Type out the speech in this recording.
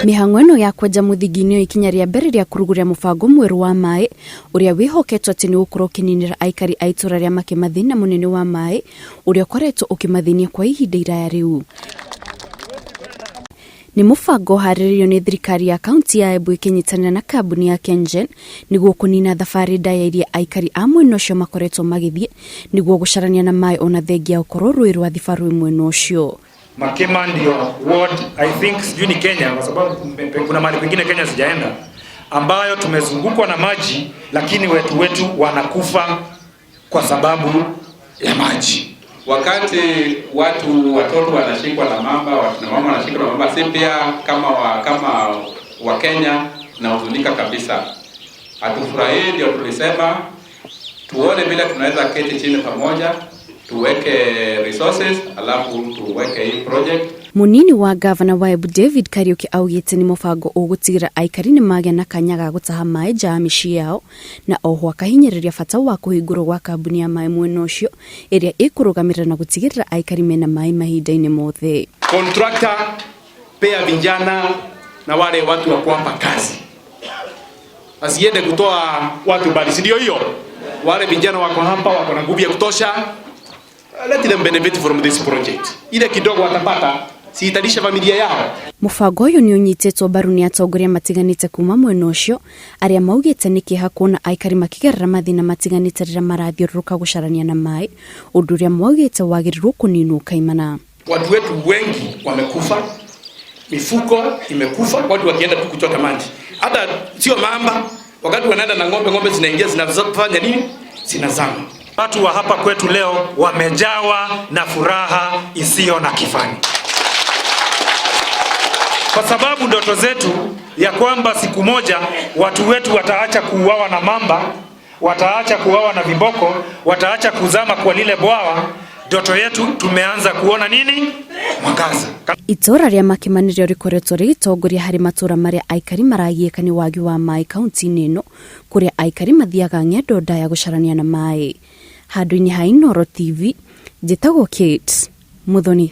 Mĩhang'o ĩno ya kwenja mũthingi nĩyo ikinya rĩa mbere rĩa kũrugũria mũbango mwerũ wa maĩ ũrĩa wĩhoketwo atĩ nĩ ũgũkorwo ũkĩninĩra aikari a itũra rĩa Makema thĩna mũnene wa maĩ ũrĩa ũkoretwo ũkĩmathĩnia kwa ihinda iraya rĩu. Nĩ mũbango ũharĩrĩirio nĩ thirikari ya kaunti ya Embu ĩkĩnyitanĩra na kambuni ya KenGen nĩguo kũnina thabarĩ ndaya iria aikari a mwena ũcio makoretwo magĩthiĩ nĩguo gũcarania na maĩ ona thengia ya gũkorwo rũĩ rwa Thiba rwĩ mwena ũcio. Makema ndio ward, I think, sijui ni Kenya kwa sababu kuna mahali kwingine Kenya sijaenda, ambayo tumezungukwa na maji, lakini wetu wetu wanakufa kwa sababu ya maji. Wakati watu watoto wanashikwa na mamba, wakina mama wanashikwa na mamba, si pia kama Wakenya nahuzunika kabisa, hatufurahii. Ndio tulisema tuone vile tunaweza keti chini pamoja, tuweke resources, alafu tuweke hii project. Munini wa gavana wa Embu David Kariuki augĩte nĩ mũbango ũgũtigĩrĩra aikari nĩ magĩa na kanya ga gũtaha maĩ nja ya mĩciĩ yao, na oho akahinyĩrĩria bata wa kũhingũrwo gwa kambuni ya maĩ mwena ũcio ĩrĩa ĩkũrũgamĩrĩra na gũtigĩrĩra aikari mena maĩ mahinda-inĩ mothe. Contractor, pea vijana na wale watu wa kuwapa kazi, asiende kutoa watu bali, si ndio hiyo? Wale vijana wako hapa wako na nguvu ya kutosha, let them benefit from this project. Ile kidogo watapata si italisha familia yao. Mũbango ũyũ nĩ ũnyitĩtwo mbaru nĩ atongoria matiganĩte kuma mwena ũcio arĩa maugĩte nĩ kĩeha kuona aikari makĩgerera mathĩna matiganĩte rĩrĩa marathiũrũrũka gũcarania na maĩ, ũndũ ũrĩa maugĩte wagĩrĩirwo kũninwo kaimana. Watu wetu wengi wamekufa, mifugo imekufa, watu wakienda tu kuchota maji, hata sio mamba, wakati wanaenda na ng'ombe, ng'ombe zinaingia zinafanya nini? Zinazama. Watu wa hapa kwetu leo wamejawa na furaha isiyo na kifani, kwa sababu ndoto zetu ya kwamba siku moja watu wetu wataacha kuuawa na mamba, wataacha kuuawa na viboko, wataacha kuzama kwa lile bwawa. Ndoto yetu tumeanza kuona nini? Mwangaza. Itũra rĩa Makema nĩrĩo rĩkoretwo rĩgĩtongoria harĩ matũra marĩa aikari maragiĩka nĩ wagi wa maĩ kaunti-inĩ ĩno, kũrĩa aikari mathiaga ng'endo ndaya gũcarania na maĩ. Handũ-inĩ ha Inooro TV, njĩtagwo Kate Muthoni.